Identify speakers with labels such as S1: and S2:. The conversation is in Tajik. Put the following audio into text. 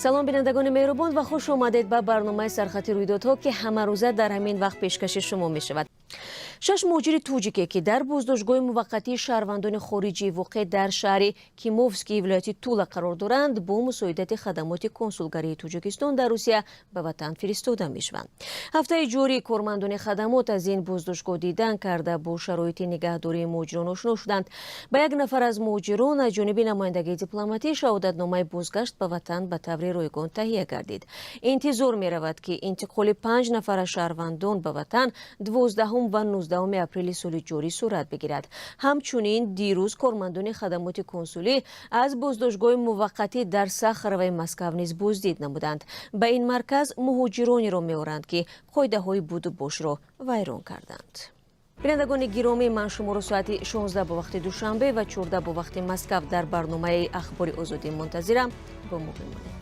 S1: Салом, бинандагони меҳрубон, ва хуш омадед ба барномаи «Сархати рӯйдодҳо», ки ҳамарӯза дар ҳамин вақт пешкаши шумо мешавад. Шаш муҳоҷири тоҷике, ки дар боздоштгоҳи муваққатии шаҳрвандони хориҷӣ, воқеъ дар шаҳри Кимовский вилояти Тула, қарор доранд, бо мусоидати хадамоти консулгарии Тоҷикистон дар Русия ба ватан фиристода мешаванд. Ҳафтаи ҷорӣ кормандони хадамот аз ин боздоштгоҳ дидан карда, бо шароити нигаҳдории муҳоҷирон ошно шуданд. Ба як нафар аз муҳоҷирон аз ҷониби намояндагии дипломатӣ шаҳодатномаи бозгашт ба ватан ба таври ройгон таҳия гардид. Интизор меравад, ки интиқоли панҷ нафар аз шаҳрвандон ба ватан 12 ва 19 апрели соли ҷорӣ сурат бигирад. Ҳамчунин дирӯз кормандони хадамоти консулӣ аз боздоштгоҳи муваққатӣ дар Сахароваи Москав низ боздид намуданд. Ба ин марказ муҳоҷиронеро меоранд, ки қоидаҳои будубошро вайрон карданд. Бинандагони гиромӣ, ман шуморо соати 16 бо вақти Душанбе ва 14 бо вақти Москав дар барномаи «Ахбори Озодӣ» мунтазирам. Бо мо бимонед.